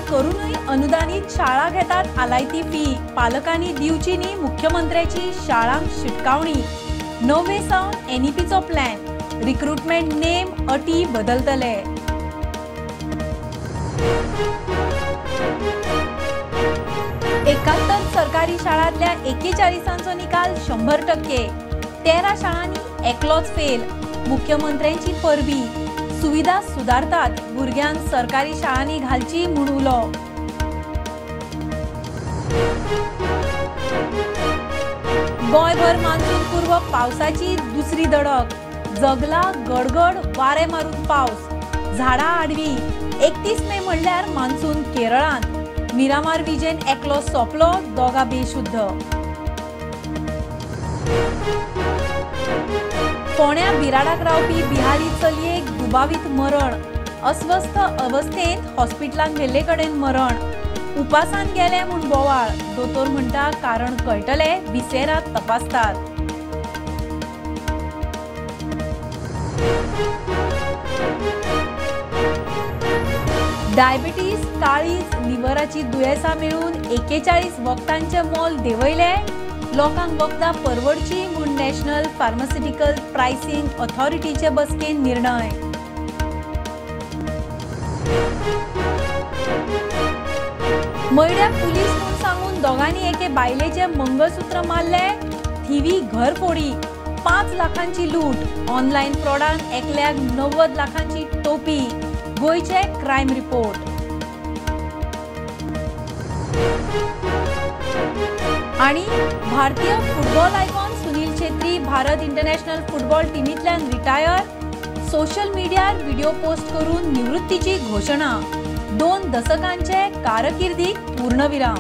करूनय अनुदानित शाळा घेतात आलायती फी, पालकांनी दिवची न्ही मुख्यमंत्र्याची शाळांक शिटकावणी। 9वे सावन एनईपीचो प्लॅन, रिक्रुटमेंट नेम अटी बदलतले। 71 सरकारी शाळांतल्या 41 निकाल 100%, 13 शाळांनी एकलोच फेल। मुख्यमंत्र्यांची परबी, सुविधा सुदारतात, भुरग्यांक सरकारी शाळांनी घालची म्हूण उलो। गोंयभर मान्सून पूर्व पावसाची दुसरी दडक, जगला गडगड वारे मारून पावस, झाडां आडवी। 31 मे म्हणल्यार मान्सून केरळांत, मिरामार विजेन एकलो सोंपलो, दोगा बेशुद्ध। फोण्या बिराडाक रावपी बिहारी चलयेक दुबावीत मरण, अस्वस्थ अवस्थेंत हॉस्पिटलांत व्हेल्ले कडेन मरण। उपासान गेले म्हूण बोवाळ, दोतोर म्हणटा कारण कळटले, विसेरा तपासतात। डायबिटीज, काळीज, लिव्हराची दुयेंसां मेळून 41 वखदांचें मोल देंवयलें। लोकांक वखदां परवडची म्हूण नॅशनल फार्मास्युटिकल प्रायसिंग ऑथॉरिटीचे बसकेन निर्णय। मयड्या पुलीस म्हूण सांगून दोगांनी एके बायलेचें मंगळसूत्र मारलें, थिवी घरफोडी, 5 लाखांची लूट। ऑनलायन फ्रॉडान एकल्याक 90 लाखांची टोपी। गोंयचे क्रायम रिपोर्ट। आणि भारतीय football icon Sunil Chhetri Bharat international football टीमींतल्यान retire, social मीडियार व्हिडिओ पोस्ट करून निवृत्तीची घोशणा। 2 दशकांचे कारकिर्दीक पूर्णविराम।